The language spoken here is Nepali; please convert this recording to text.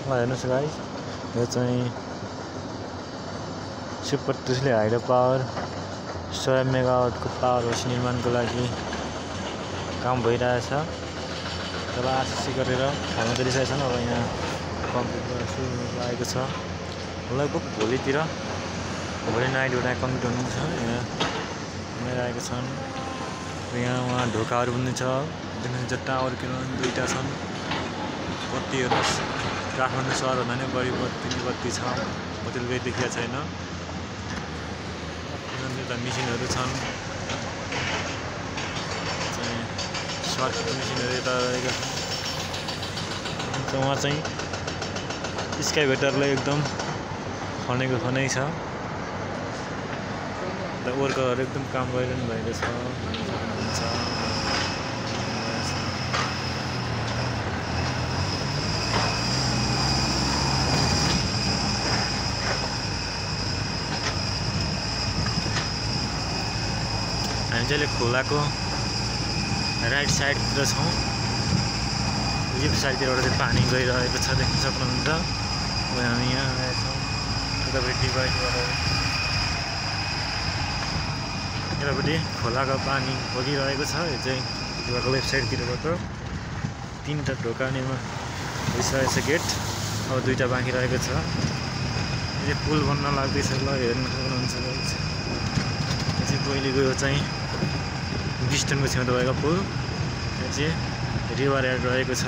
हेर्नुहोस् गाइस, यो चाहिँ सुपर तुस्ले हाइड्रो पावर 100 मेगावाटको पावर हाउस निर्माणको लागि काम भइरहेछ। तल आरसिसी गरेर खाना दिइरहेको छन्। अब यहाँ कम्प्लिट गर्न सुरु लागेको छ। लगभग भोलि नाइटबाट कम्प्लिट हुनुहुन्छ। यहाँ बनाइरहेको छन्। यहाँ उहाँ ढोकाहरू पनि छ। देख्नुहुन्छ टावर किरण दुईटा छन्। बत्तीहरू काठमाडौँ सहर भन्दा नि बढी बत्ती छ। होटेलकै देखिया छैन। यता मेसिनहरू छन्। सर्किट मेसिनहरू यता रहेको छ। उहाँ चाहिँ स्काइभेटरलाई एकदम खनेको खनै छ। वर्करहरू एकदम काम गरिरहनु भएको छ। हामी चाहिँ खोलाको राइट साइडतिर छौँ। लेफ्ट साइडतिरबाट चाहिँ पानी गइरहेको छ, देख्न सक्नुहुन्छ। अब हामी यहाँ आएका छौँ। यतापट्टि यतापट्टि खोलाको पानी बगिरहेको छ। यो चाहिँ खोलाको लेफ्ट साइडतिरबाट 3टा ढोका निर्माण भइसकेको छ। गेट अब 2टा बाँकी रहेको छ। यो चाहिँ पुल बन्न लाग्दैछ। ल हेर्नु सक्नुहुन्छ। यो चाहिँ पहिलेको चाहिँ डिस्टेन्सको छेउमा भएको पुल। यहाँ चाहिँ रिभर हेड रहेको छ।